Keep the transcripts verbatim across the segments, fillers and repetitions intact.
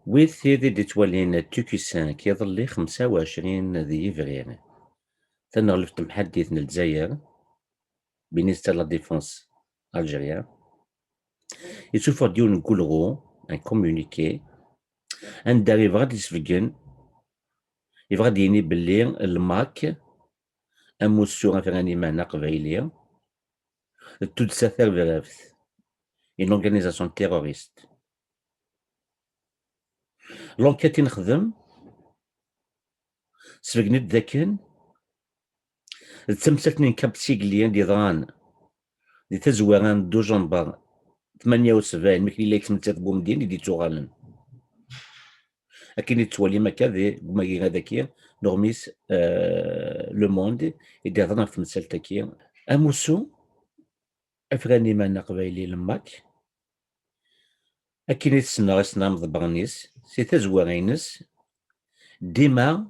Wid tid i d-ittwalin T Q cinq iḍelli xemsa u ɛecrin di yebrir, taneɣleft temḥaddit n Lezzayer, ministère de la Défense algérien, yessufeɣ-d yiwen n ulɣu, un communiqué, anda yebɣa ad d-isbeggen, yebɣa ad d-yini belli lmak, amussu afran iman aqbayli, d tuddsa tarbrabt, une organisation terroriste. L'enquête i nexdem, sbeggen-d dakken d tamsalt n Cap Sigli i d-yeḍran di tazwara n dujember tmanya u sebɛin, mi k-yella yettmettat Bumedyen i d-yettuɣalen. Akken i tettwalim akka di umagirad-agi n uɣmis, euh, Le Monde, i d-ihedren ɣef temsalt-agi. Amussu afran iman aqbayli, lmak, akken i t-ssneɣ, i ssneɣ imḍebbren-is, si tazwara-ines, dima,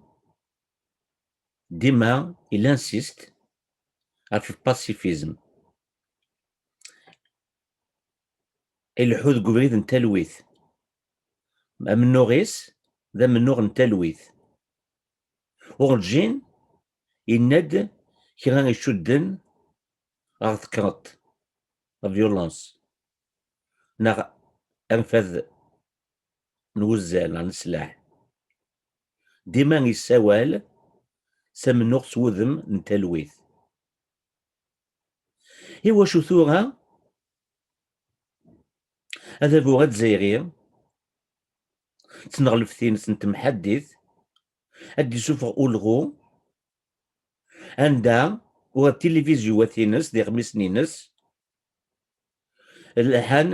dima il insiste ɣef le pacifisme. Ileḥḥu deg ubrid n talwit. Amennuɣ-is d amennuɣ n talwit. Urǧin yenna-d kra icudden ɣer tekreḍt, la violence, neɣ arfad n wuzzal, neɣ n sslaḥ. Dima yessawal s amennuɣ s wudem n talwit. Iwacu tura adabu azzayri d tneɣleft-ines n temḥaddit ad d-isuffeɣ ulɣu anda ur tilivizyuwat-ines d iɣmisen-ines lḥan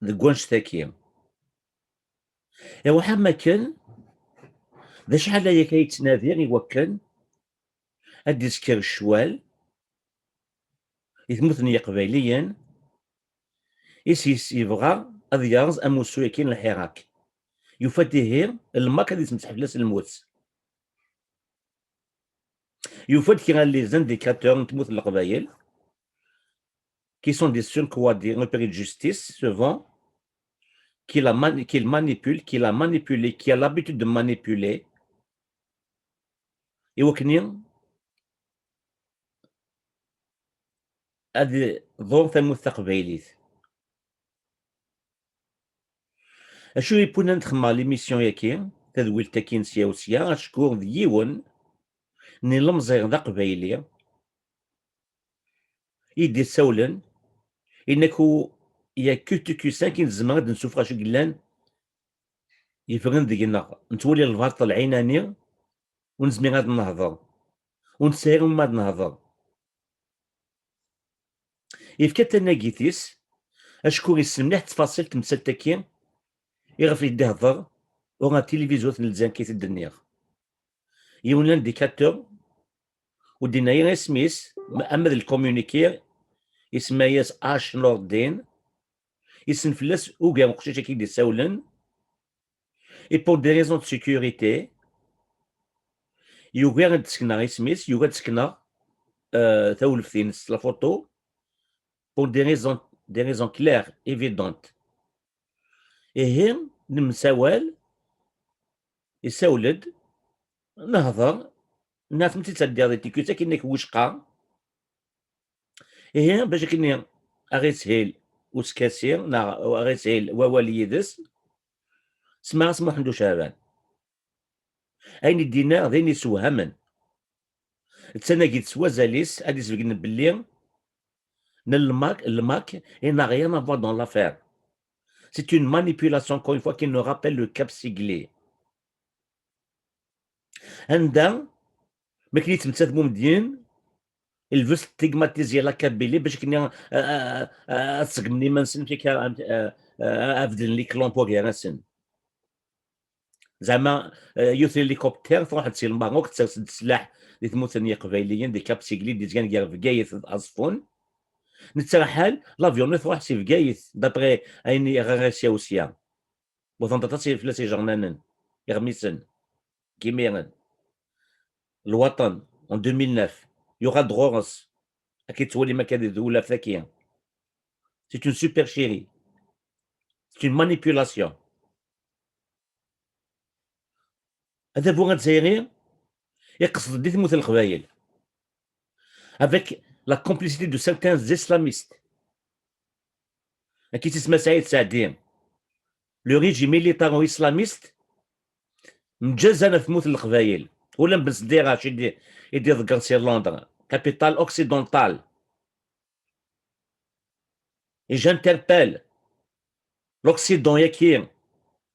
deg wannect-agi. Iruḥ am akken d acḥal aya akka yettnadi i wakken ad d-isker ccwal i tmurt n Yiqbayliyen, is yes yebɣa ad yerẓ amussu-agi n lḥirak. Yufa-d ihi lmak ad yesmesḥ fell-as lmut. Yufa-d kra n les indicateurs n tmurt n Leqbayel, qui sont des surcroît des repris de justice, souvent, qu'il a mani-, qu'il manipule, qu'il a manipulé, qui a l'habitude de manipuler, i wakken ad iḍur tamurt taqbaylit. Acu i yewwin ad nexdem l'émission-agi, tadwilt-agi n sya u sya, acku d yiwen n ilemẓiɣen d aqbayli i d-issawlen, yenna-k u-, il y a que T Q cinq i nezmer ad d-nessufeɣ acu yellan yeffren deg-neɣ. Nettwali lbaṭel ɛinani, ur nezmir ad nehder, ur nesɛi umi ad nehder. Yefka tanagit-is, acku yessen mliḥ ttfaṣil temsalt-agi iɣef i d-ihder ur n tilivizyu n Lezzayer i t-id-nniɣ. Yiwen n indicateur, ur d-yenna ara isem-is, ma-, ama d lkomuniki, isemma-yas H Nordin, issen fell-as ugar uqcic-agi i d-isawlen, et pour des raisons de sécurité, yugi ad d-sekneɣ isem-is, yugi ad d-sekneɣ, euh, tawleft-ines, la photo, pour des raisons, des raisons claires, évidentes. Ihi, nemsawal, isawel-d, nehder, nniɣ-as ma tt-id-teddiḍ di tikut akken ak wicqa. Ihi, bac akken aɣ-ishil uskasi, neɣ aɣ-ishil wawal yid-s, semmaɣ-as Muḥend Uceɛban. Ayen i d-yenna d ayen yessewhamen. D tanagit s wazal-is ad d-isbeggen belli n lmak, lmak, il n'a rien à voir dans l'affaire. C'est une manipulation, encore une fois, qui nous rappelle le Cap Sigli. Anda, mi akken yettmettat Bumedyen, ilbes stigmatisé la Kabylie, bac akken a, a, a, ad ṣeggmen iman-nsen, amek akka, a, a, a, ad beddlen les clans n wagar-nsen. Zeɛma, eh, yiwet n l'hélicoptère truḥ-d si Lmerruk, ters-d sslaḥ di tmurt n Yiqbayliyen, di Cap Sigli, d-izgan gar Bgayet d Aẓeffun. Netterḥal, l'avion-nni truḥ si Bgayet, d'après ayen i ɣriɣ sya u sya. Wwḍen-d aṭas fell-as ijernanen, iɣmisen, deg yimiren. Lwaṭen, en deux mille neuf, yuɣal-d ɣur-s. Akka i tettwalim akka di tewlaft-agi. C'est une supercherie. C'est une manipulation. Adabu azzayri iqsed-d i tmurt n Leqbayel avec la complicité de certains islamistes. Akka i tt-isemma Saɛid Saɛdi, le régime militaro-islamiste mǧazan ɣef tmurt n Leqbayel. Ula n Ben Sdirac i d-, i d-iḍeggren si Londres, capitale occidentale. Et j'interpelle l'Occident, yaki,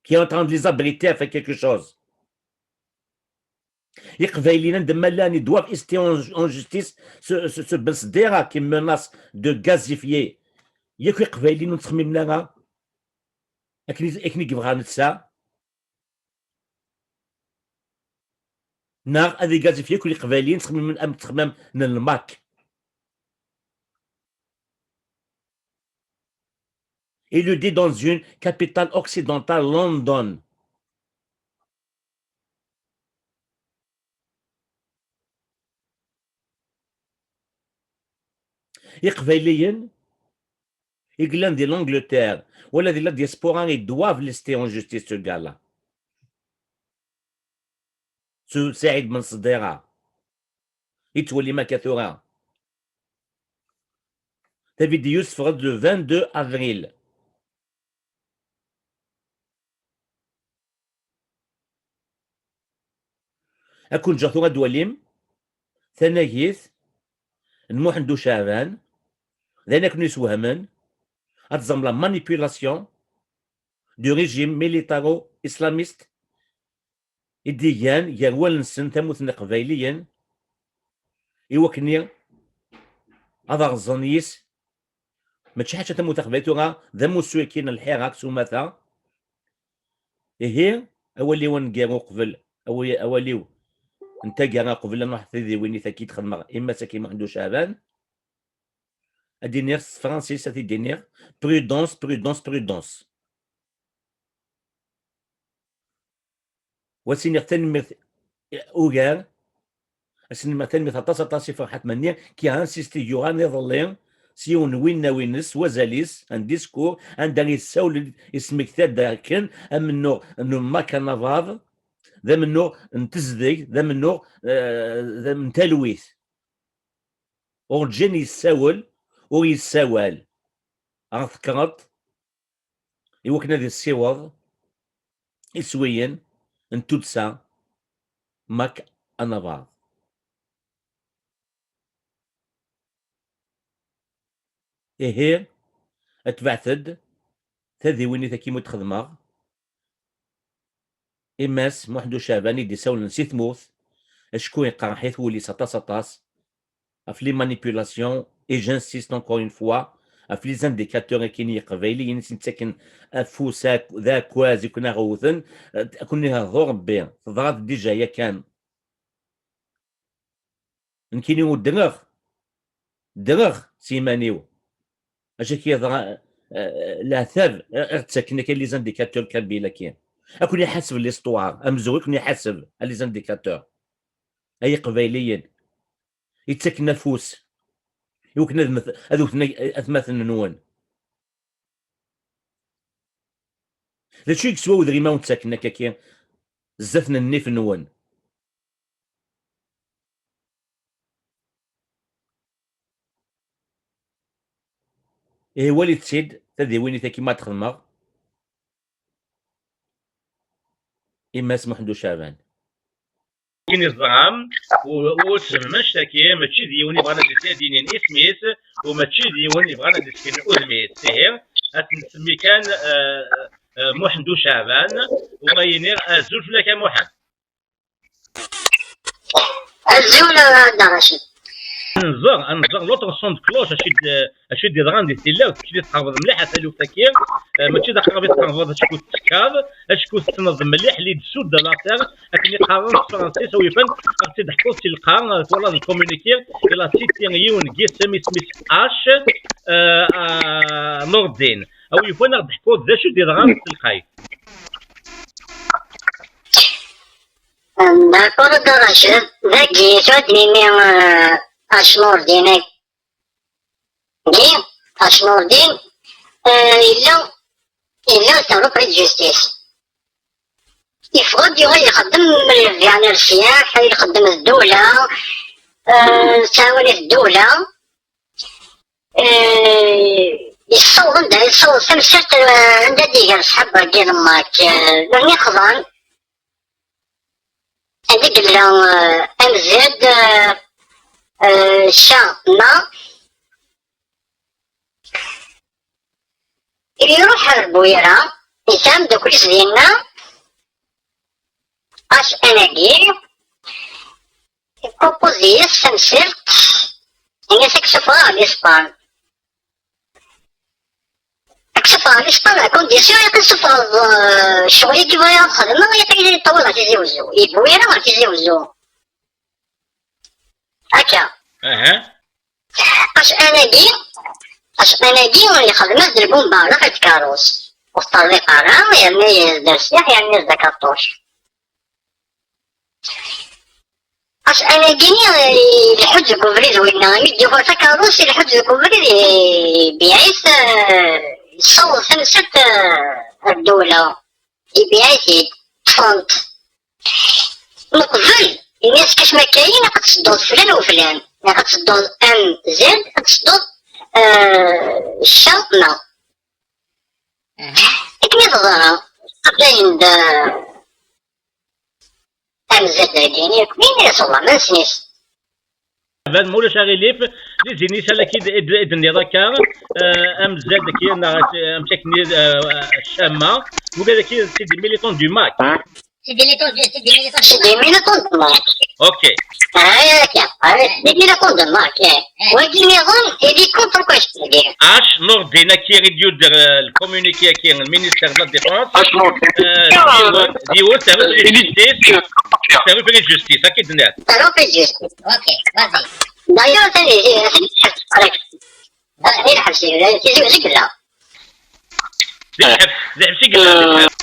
qui est en train de les abriter à faire quelque chose. Iqbayliyen anda ma llan, ils doivent rester en, en justice. Ce, ce, ce Ben Sdirac qui menace de gazifier. Yak Iqbayliyen ur ttxemmimen ara akken i, akken i yebɣa netta. Neɣ ad igazifi akk Iqbayliyen ttxemmimen am ttxemmam n lmak. Il le dit dans une capitale occidentale, London. Iqbayliyen i yellan di l'Angleterre wala di la diaspora, ils doivent rester en justice, ce gars-là. Ce Saɛid Ben Sdirac. I ttwalim akka tura. Tavidyu teffeɣ-d le vingt-deux avril. Ad ken-ǧǧeɣ tura ad twalim tanagit n Muḥend Uceɛban, d ayen akken yeswehmen, ad teẓrem la manipulation du régime militaro-islamiste i d-igan gar wallen-nsen tamurt n Iqbayliyen, i wakken ad rẓen yis. Mačči ḥaca tamurt taqbaylit tura, d amussu akkin n lḥirak s umata. Ihi, awal-iw aneggaru qbel, awa-, awal-iw n taggara qbel ad nruḥ tidiwinit akka i d-xedmeɣ i Mass Akil Muḥend Uceɛban, ad d-iniɣ s tefransist, ad t-id-iniɣ: prudence, prudence, prudence. Wa s-iniɣ tanemmirt ugar, ad s-iniɣ tanemmirt aṭas, aṭas i Ferḥat Mhenni, qui a insisté, yuɣal iḍelli s yiwen n winnaw-ines, s wazal-is, un discours, anda yessawel, yesmekta-d akken amennuɣ n Mac Anabaḍ d amennuɣ n tezdeg, d amennuɣ, eh, d am-, n talwit. Urǧin yessawel, ur yessawal ɣer tekreḍt i wakken ad yessiweḍ iswiyen n tuddsa Mac Anabaḍ. Ihi, ad tebɛet-d tadiwinit akka i mu d-xedmeɣ i Mass Muḥend Uceɛban i d-isawlen si tmurt, acku iqerreḥ-it wul-is aṭas, aṭas, ɣef les manipulations, et j'insiste encore une fois, ɣef les indicateurs akkin i Iqbayliyen i sen-ttaken afus ak-, d akwaz i ken-aɣ-wten, ad ken-ihder Rebbi, teḍra-d déjà yakan. Nekkini ur ddreɣ, ddreɣ s yiman-iw. Acu akka yeḍra, eh, leɛtab, eh, i ɣ-ttaken akka les indicateurs kabyles akkin. Ad ken-iḥaseb l'histoire, amezruy ad ken-iḥaseb, a les indicateurs. Ay Iqbayliyen, yettaken afus i wakken ad met-, ad wten ay-, atmaten-nwen. D acu i yeswa udrim-a wen-ttaken akkaki zdat n nnif-nwen? Ihi walit-tt-id, tadiwinit-agi ma d-xedmeɣ i Mass Muḥend Uceɛban. Akken i teẓram, u-, ur tfehmem anect-agi, mačči d yiwen ibɣan ad d-inin isem-is, u mačči d yiwen ibɣan ad d-isken udem-is. Ihi, ad t-nsemmi kan, eh, eh, Muḥend Uceɛban, u ma yini azul fell-ak a Muḥend. Azul a Dda Racid. Ad nẓer, ad nẓer l'autre son de cloche, acu i d-, acu i d-yeḍran di tilawt, kečč i tqerbeḍ mliḥ ɣer taluft-agi, eh, mačči d aqrab i tqerbeḍ acku tettekkaḍ, acku tessneḍ mliḥ les dessous de la terre, akken i qqaren s tefransist, aw yufan ad ɣ-tt-id-teḥkuḍ si lqaɛ, eh, twalaḍ le communiqué, il a cité yiwen n yisem, isem-is H, eh, eh, Nurdin. Aw yufan ad ɣ-d-teḥkuḍ d acu i d-yeḍran s telqayt. D'accord, a Dda Racid, dagi tura ad d-nini, eh, Acmurdin-agi, Acmurdin, eh, yella, yella sur le prix de justice. Yeffeɣ-d, yuɣal ixeddem, yeɛni, leṣyaḥ, ixeddem ddula, eh, tettɛawan-it ddula. Eh, yessaweḍ anda yessaweḍ tamsirt, eh, anda d-iger ṣṣḥab-agi n Mak, eh, nutni xḍan. Anda i yella, eh, M Z, eh, eh, ca, ma iruḥ ar Bwira, yesɛa ameddakel-is dinna, H N agi, ipropozi-yas tamsirt, ini-as ad k-ssufɣeɣ ɣer Lispan. Ad k-ssufɣeɣ ɣer Lispan, à condition ad k-ssufɣeḍ, eh, ccɣel-agi bɣiɣ ad xedmeɣ, ad k-tawiḍ ɣer Tizi Wezzu. Yewwi-aɣ ɣer Tizi Wezzu. Akka. Aha. H N agi, H N agi yexdem-as-d lbumba daxel tkarus. Ur teṭṭerḍiq ara, yerna-yas-d rsiḥ, yerna-yas-d akerṭuc. H N agi-nni, eh, ileḥḥu-d deg ubrid winna, mi d-yufa takerrust, ileḥḥu-d deg ubrid, eh, ibiɛ-it, eh, yessaweḍ tamsirt, eh, ar ddewla. Ibiɛ-it-id, ṭṭfen-t. Meqbel, ini-as: "Kečč ma kayin, aqad tsedduḍ flan u flan, neɣ ad tsedduḍ M Z, ad tsedduḍ, eh, cca, ma." Akken i teḍra, qeblayen-d, eh, M Z dagi, nekkni, iẓulam ansnis. Bad, ma ulac aɣilif, di zin-is ala k-id, id, id-nniḍ akka, eh, M Z dagi, neɣ, eh, amek akken, eh, ccama, wigad-agi, c'est des militants du MAK. C'est des militants du, c'est des militants du C'est des militants du MAK. Ok. Ah, ok. Ah, c'est des militants du MAK, eh. Eh. Wagi nniḍen, il est contre quoi, je veux dire. H Nordin, aki i d-yudder, eh, le communiqué, aki, le ministère de la Défense. H Nordin. Eh, d yiwen, d yiwen, c'est un refus de justice. C'est un refus de justice, aki d-nniḍ. C'est un refus de justice. Ok, vas-y. D'ailleurs, c'est les, c'est les, c'est les, c'est les, c'est les, c'est les, c'est les, D lḥebs, d lḥebs i yella, d lḥebs.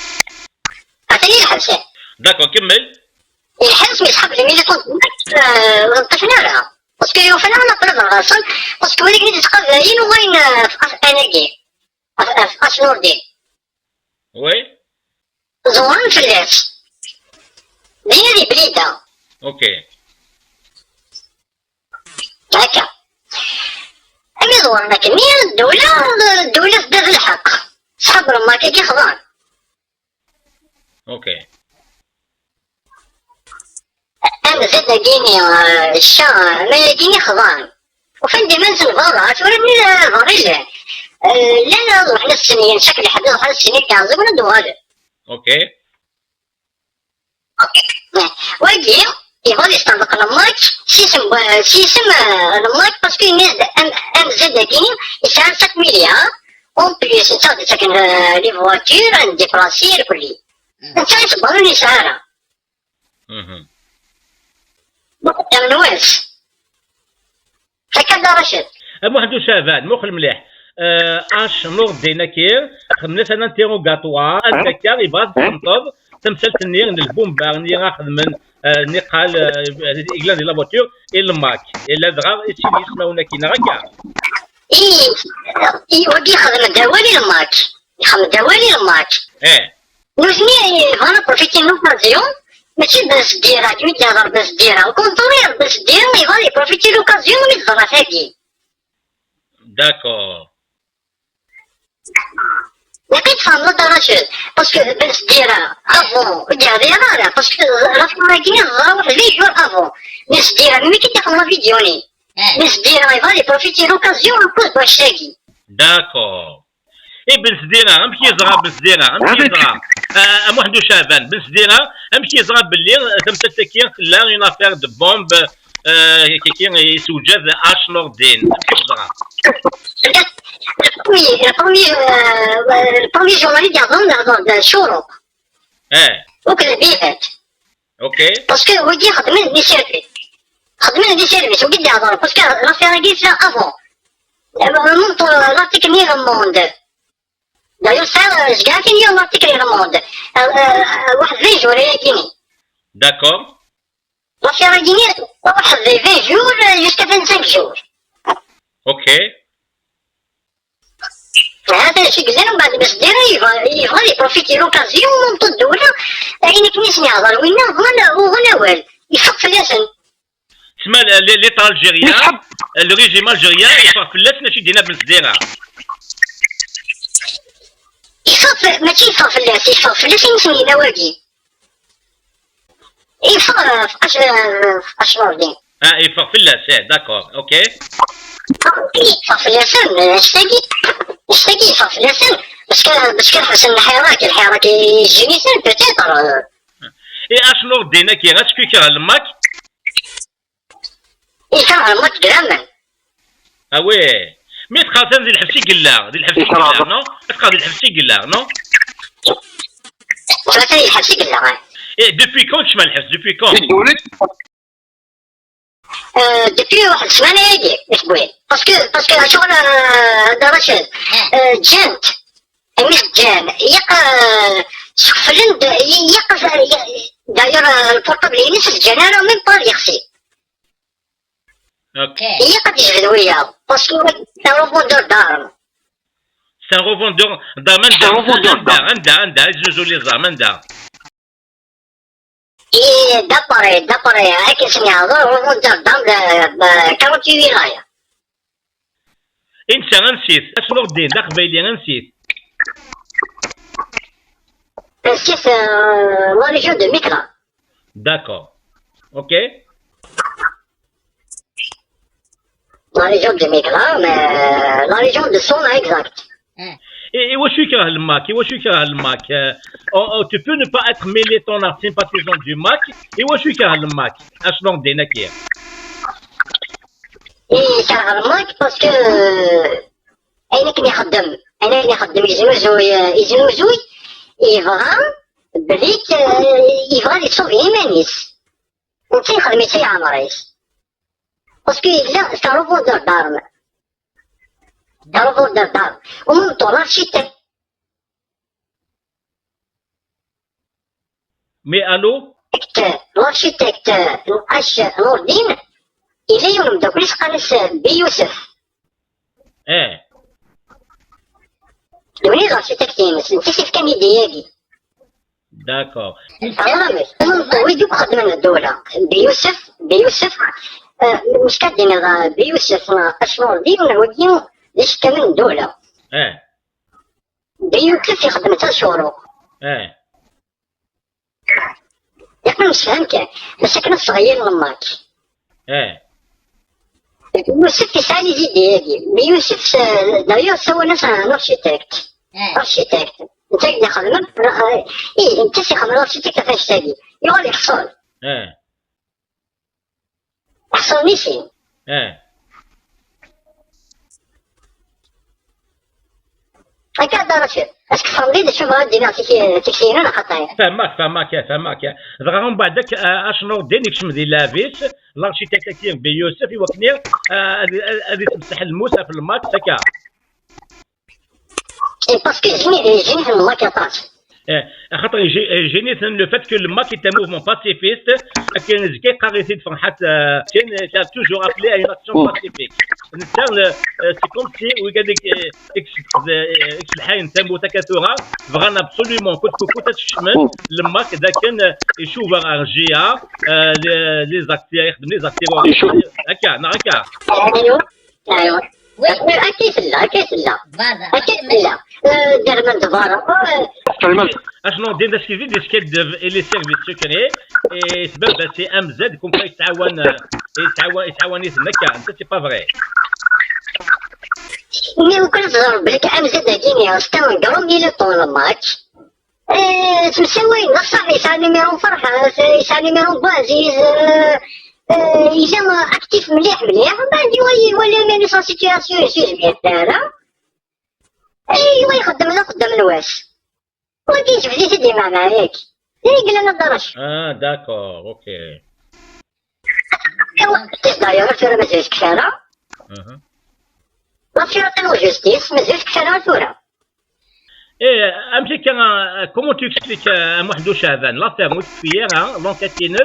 Atan i lḥebs. D'accord, kemmel. Lḥebs, mais ṣḥab les militants, euh, ur ṭṭifen ara. Parce que yufa la preuve ɣer-sen, parce que wid i d-ittqabayen uɣalen, euh, f anagi. F, f, f Nordin. Oui. Ẓewren fell-as. Dinna di Blida. Ok. Akka. Ami ẓewren akkenni, ddula, ddula tedda d lḥeqq. Ṣḥab Remmak-agi xḍan. Ok. Am zad-agi-ni, eh, cca, ma-agi-ni xḍan. Ufan-d iman-nsen berra, tura-nni, eh, berra i llan. Eh, llan ad ruḥen ad ssnen, yensa-k leḥbab, ad ssnen i yeɛẓigen ad d-uɣalen. Ok. Wagi, yebɣa ad yesṭerḍeq Remmak, s yisem, s yisem, eh, Remmak, parce que yenna-d am, am zad-agi, yesɛa cinq milliards, en plus, netta ad d-ittaken, eh, les voitures, ad ndéplacer, irkelli. Netta iṣebber ur yesɛi ara. Mhm. Muqeddam n wass. Akka d Racid. A Muḥend Ucaɛban, muqel mliḥ. Eh, H Nurdin Akir, xedmen-as un interrogatoire, anda akka, yebɣa ad txemṭeḍ tamsalt-nni n lbumba-nni ara xedmen, eh, niqal, eh, yellan di la voiture, i Lmak. Ladɣa i sin yismawen-agi, neɣ akka? I, i wagi yexdem-d awal i Lmak. Yexdem-d awal i Lmak. Eh. Nutni bɣan ad profiti n l'occasion, mačči d Ben Sedira, akken i d-ihḍer Ben Sedira. Au contraire, Ben Sedira yebɣa ad profiti l'occasion mi d-teḍra tagi. D'accord. Naqi tfehmeḍ a Dda Racid, parce que Ben Sedira, avant, ur d-yeɛḍi ara, parce que l'affaire-agi teḍra waḥed vingt jours avant. Ben Sedira, mi k-id-ixdem la vidéo-nni. Eh. Ben Sedira yebɣa ad profiti l'occasion, à cause de wact-agi. D'accord. I Ben Sedira, amek yeẓra Ben Sedira? Amek yeẓra? Ah, a Muḥend Ucaɛban, Ben Sedira, amek yeẓra belli, eh, tamsalt-agi tella une affaire de bombe, eh, kiki, yessewjad H Nurdin? Amek yeẓra? Le premier, le premier, euh, le premier journal i d-yehḍen, d Curuq. Eh. Akked Bibat. Ok. Parce que wigi xedmen di service. Xedmen di service, wigi d-yehḍen. Parce que l'affaire-agi tella avant. Même l'article-nni Le Monde. D'ailleurs, ça, euh, zgan tin i l'article Le Monde. Euh, euh, واحد vingt jours, ayagi-ni. D'accord. L'affaire-agi-ni, واحد vingt jours, euh, jusqu'à vingt-cinq jours. Ok. Hada acu yellan, mbeɛd Ben Sedira yebɣa, yebɣa ad iprofiti l'occasion, même ddula, Ayen akken i sen-yehḍer winna, uɣen, uɣen awal. Yeffeɣ fell-asen. Tma, le, le, l'État algérien, le régime algérien, yeffeɣ fell-as, mačči Dina Ben Sdira. Yeffeɣ f-, mačči yeffeɣ fell-as, yeffeɣ fell-as ayen i sen-yenna wagi. Yeffeɣ, euh, f-, H-, euh, f-, H N O R D. Ah, yeffeɣ fell-as, eh, d'accord, ok. Ah, yeffeɣ fell-asen, euh, anect-agi, anect-agi yeffeɣ fell-asen, parce que, parce que ḥebsen lḥirak, lḥirak yejjin-iten, peut-être, euh. Et H N O R D-nagi, est-ce que yekreh le MAK? Yekreh le MAK graman. Ah ouais. Mais tqasen di lḥebs i yella, di lḥebs i yella, non? Tqas di lḥebs i yella, non? Tlata di lḥebs i yella, ouais. Et depuis quand kecmen lḥebs? Depuis quand? Euh, depuis واحد السمانة هادي، اسبوعين. Parce que, parce que شغل، euh، هذا رشيد. Euh, جانت. Amis ǧǧan, yaq, euh, skeflen-d, yaq, d'ailleurs, euh, le portable-ines ǧǧan ara même pas ad yexsi. Ok. Yaq ad yejbed wiyaḍ, parce que c'est un revendeur d'armes. C'est un revendeur d'armes, anda, anda, anda, anda, anda, anda, anda, anda, anda. Et d'après, d'après, akken i sen-yehḍer, revendeur d'armes, euh, euh, quarante-huit wilayas. I netta ansi-t? Ass Nurdin, d aqbayli, ansi-t? Ansi-t, euh, la région de Mikla. D'accord. Ok. La région de Mikla, mais la région de Sona exact. Et, et iwacu yekreh le MAK? Iwacu yekreh le MAK? Euh, oh, oh, tu peux ne pas être militant ou sympathisant du MAK. Iwacu yekreh le MAK? Ass Nurdin-agi. Yekreh le MAK parce que, euh, ayen akken ixeddem, ayen akken ixeddem, yeznuzuy, euh, yeznuzuy, yebɣa belli, euh, yebɣa ad yessufeɣ iman-is. Netta yexdem-itt i yeɛmer-is. Parce que yella, c'est un revendeur d'armes. Un revendeur d'armes. Au même temps, l'architecte. Mais allô? L'architecte, euh, H Nurdin, yella yiwen n umeddakel-is qqaren-as, euh, Bi Youssef. Eh. D win i d l'architecte-ines, netta i s-ifkan idée-agi. D'accord. Teẓram-t, wid akk xeddmen ddula. Bi Youssef, Bi Youssef, euh, mecka ad d-iniḍ, euh, Bi Youssef, euh, H Nurdin, wigi d isekkamen n ddula. Eh. Bi Youssef ixeddem d tacuruq. Eh. Yeqqim msefham kan, bac akken ad sɣeyyen le MAK. Eh. Bi Youssef yesɛa les idées-agi. Bi Youssef, s-, d'ailleurs, sawalen-as un architecte. Eh. Architecte. Netta i ixedmen, eh, ih, netta i ixedmen l'architecte ɣef annect-agi. Yuɣal yeḥṣel. Eh. Ḥṣan i sin. Eh. Akka d Racid. Est-ce que tfehmeḍ-iyi-d acu bɣiɣ ad d-iniɣ tik-, tikti-inu neɣ xaṭi? Fehmeɣ, fehmeɣ, fehmeɣ. Dɣa umbeɛd ak-, a-, H Nurdin yekcem di lɛeb-is, l'architecte-agi Bi Youssef, i wakken, eh, ad, ad, ad isemseḥ lmus ɣef le MAK, akka. Et parce que yejjini-, yejjini-ten le MAK aṭas. Eh, axaṭer yejji-, yejjini-ten le fait que le MAK est un mouvement pacifiste, akken zga yeqqar-it-id Ferḥat, euh, Ken, qui a toujours appelé à une action pacifique. Netta, euh, c'est comme si, wigad i, i, i yesselḥayen tamurt akka tura, bɣan absolument, coûte que coûte, ad kecmen le MAK, d akken, euh, icuba ar J A, euh, les, les acteurs, les acteurs, akka, neɣ akka. Aywa. Akka i tella, akka i tella. Voilà. Akka i tella. Euh, dermen d berra. Euh, H Nurdin d askiddeb, yeskaddeb i les services secrets, et c'est même, ben, c'est M Z, comme quoi yettɛawan, euh, yettɛawan, yettɛawan-iten akka, netta, c'est pas vrai. Mais ukan teẓreḍ belli M Z-agi, c'est un grand militant, le MAK. Eh, ttmeslayen, d ṣṣeḥ, yesɛa numéro n Ferḥat, yesɛa numéro n Buɛziz, eh, eh, yella actif mliḥ, mliḥ, mbeɛd iwa-, iwala iman-is en situation, ur yezmir ara. Eh, iwa ixeddem d axeddam n wass. Wagi yejbed-it-id imeɛna-agi. D ayen yellan a Dda Racid. Ah, d'accord, ok. D'ailleurs, tura mazal ur tekfi ara. L'affaire n la justice mazal ur tekfi ara tura. Eh, amek akka, euh, comment tu expliques, euh, a Muḥend Uceɛban, l'affaire ur tekfi ara, l'enquête-ines,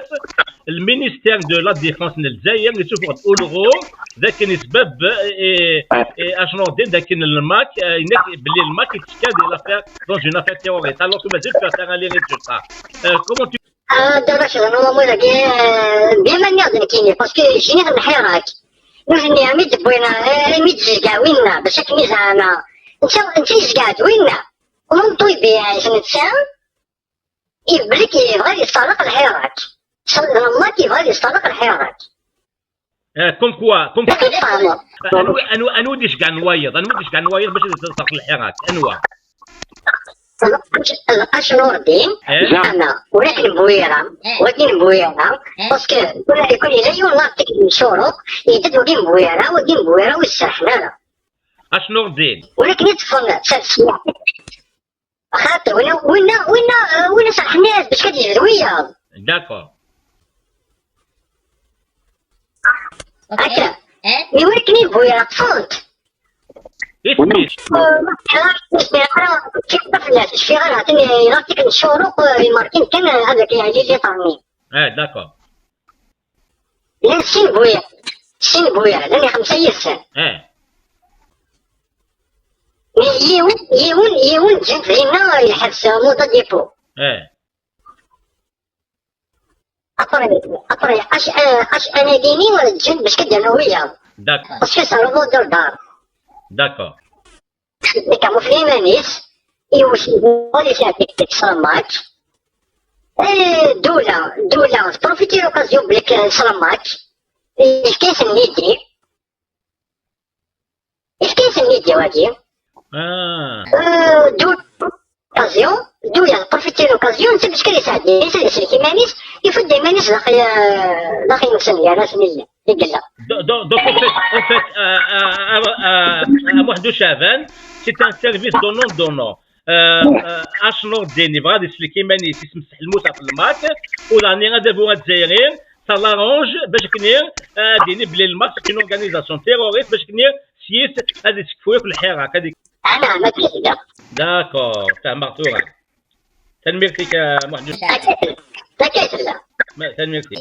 le ministère de la Défense n Lezzayer yessufeɣ-d ulɣu d akken isbab, eh, eh, Acnurdin d akken le MAK, eh, yenna-k belli le MAK yettekka di l'affaire, dans une affaire terroriste, alors que mazal ur teffiɣ ara les résultats. Euh, comment tu Ah, dda Racid, normalement, dagi, euh, dima nniɣ-d nekkini, parce que jiniɣ lḥirak. Nutni, armi d-wwin, eh, armi d-zezgaɣ winna, bac akken i zeɛma. Netta, netta yezga-d winna. Ur ṭuybi, eh, netta, iblik yebɣa ad yesṭerḍeq lḥirak. Sallama yebɣa ad yesṭerḍeq lḥirak. Eh, comme quoi, comme quoi. Anwa, anwa, anwa i d-iceggɛen wayeḍ? Anwa i d-iceggɛen wayeḍ bac ad yesṭerḍeq lḥirak? Anwa? Acnurdin, eh? Zeɛma, walakin Bwira, eh, wagin Bwira, eh, parce que, wala-, kul yella yiwen l'article n Curuq, yedda-d wagin Bwira, wagin Bwira ur iserḥen ara. Acnurdin. Walakin i ṭṭfen s, s, Xaṭi, winna, winna, winna, winna serḥen-as bac ad yebdu wiyaḍ. D'accord. Ok. Akka. Eh? Mi walakin i Bwira ṭṭfen-t. Isem-is? Eh, ma teɛrif, ma teɛrif, kif fell-as, cfiɣ ara, atan, eh, l'article n Curuq, eh, imarkin kan, eh, ad ak-yeɛli liṭerni. Eh, d'accord. Llan sin Bwira, sin Bwira, llan xemsa yid-sen. Eh. Yiwen, yiwen, yiwen ǧǧan-t dinna, yeḥbes, eh, mandat de dépôt. Eh. Après, après, ač-, eh, ač anagini ǧǧan-t bac ad d-rnu wiyaḍ. D'accord. Parce que c'est un revendeur d'armes. D'accord. Ikamufli iman-is, iwet-it s la MAK. Eh, Ddula, Ddula, tprofiti l'occasion belli s la MAK, yefka-yasen l'idée. Yefka-yasen l'idée wagi. Ah. Eh, Ddula, l'occasion, Ddula, tprofiti l'occasion, netta bac kan yesɛeddi, ad isellek iman-is, yufa-d iman-is daxel, eh, daxel-nsen, gar-asen i yella. I yella. Do-, do-, donc, en fait, en fait, euh, euh, euh, euh, euh, Mohamed Chahban, c'est un service donnant-donnant. Euh, euh, Acnurdin yebɣa ad isellek iman-is, yesmesḥ lmut ɣef le MAK, u daɣen adabu azzayri, ça l'arrange, bac akken, euh, ad yini belli le MAK c'est une organisation terroriste, bac akken s yis ad isekfu akk lḥirak, ad ik- Ana, mačči d da. D'accord, fehmeɣ tura. Tanemmirt-ik, a Muḥend. Akka i tella. Akka i tella. Ma-, tanemmirt-ik.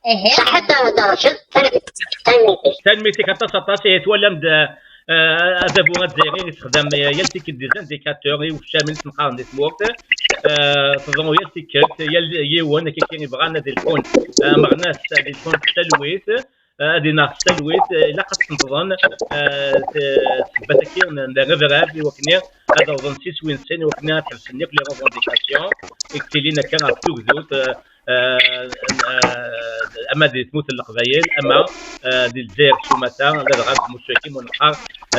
Ihi. Ṣaḥḥit, a Dda Racid. Tanemmirt-ik. Tanemmirt-ik aṭas, aṭas. Ihi twalam-d, eh, adabu azzayri yessexdam, eh, yal tikkelt des indicateurs i uccamen i s-neqqaren di tmurt. Eh, teḍru yal tikkelt, yal yiwen, akka kan yebɣan ad ilḥun, eh, ameɣnas, ad ilḥun s talwit. Eh, ad inaɣ s talwit, eh, ilaq ad sneṭḍen, eh, t-, ssebbat-agi n, n rrebrab i wakken ad awḍen s iswi-nsen, i wakken ad ḥebsen yakk les revendications i yettilin akka ɣef tugdut, eh, eh, eh, ama di tmurt n Leqbayel, ama, eh, di Lezzayer s umata, ladɣa deg umussu-agi mu neqqar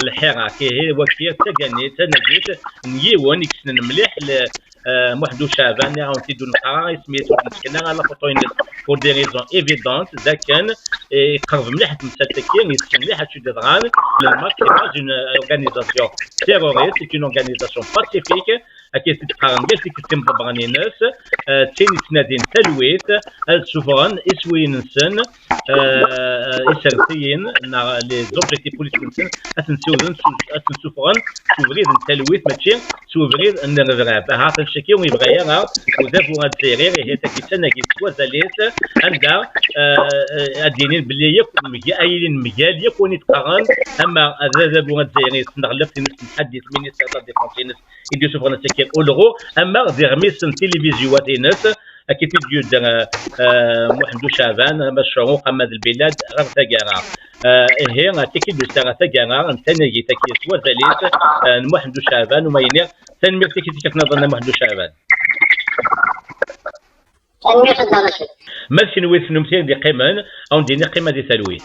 lḥirak. Ihi, wagi d taganit, tanagit n yiwen i yessnen mliḥ le-, Eh, Muḥend Uceɛban, nniɣ-awen-t-id ur neqqar ara isem-is, ur d-nettken ara la photo-ines pour des raisons évidentes, d akken, eh, iqerreb mliḥ ɣer temsalt-agi, yessen mliḥ acu d-yeḍran, le MAK n'est pas une organisation terroriste, c'est une organisation pacifique, akka i t-id-qqaren yal tikkelt imḍebbren-ines, eh, d tin yettnadin talwit, ad ssufɣen iswiyen-nsen, eh, isersiyen neɣ les objectifs politiques-nsen, ad ten-ssiwden, ad ten-ssufɣen s ubrid n talwit, mačči s ubrid n rrebrab. Ahat annect-agi ur yebɣi ara udabu azzayri, ihi tagi d tanagit s wazal-is, anda, eh, eh, ad d-inin belli yakk mga-, ad yilin mgal yakk win i d-qqaren, ama d adabu azzayri s tneɣlaft-ines n tḥaddit, ministère de la défense-ines, i d-yessufɣen ass-agi ulɣu, ama d iɣmisen n tilivizyu-wat-ines, akken i d-yudder, eh, eh, Muḥend Uceɛban, ama d Ccuruq, ama d Lbilad, ɣer taggara. Eh, ihi, akka i d-tusa ɣer taggara n tanagit-agi s wazal-is, eh, n Muḥend Uceɛban, u ma yini, tanemmirt-ik i tikkelt nniḍen a Muḥend Uceɛban. Tanemmirt a Dda Racid. Ma d kenwi tennum tin d-iqqimen, a wen-d-ini qqima di talwit.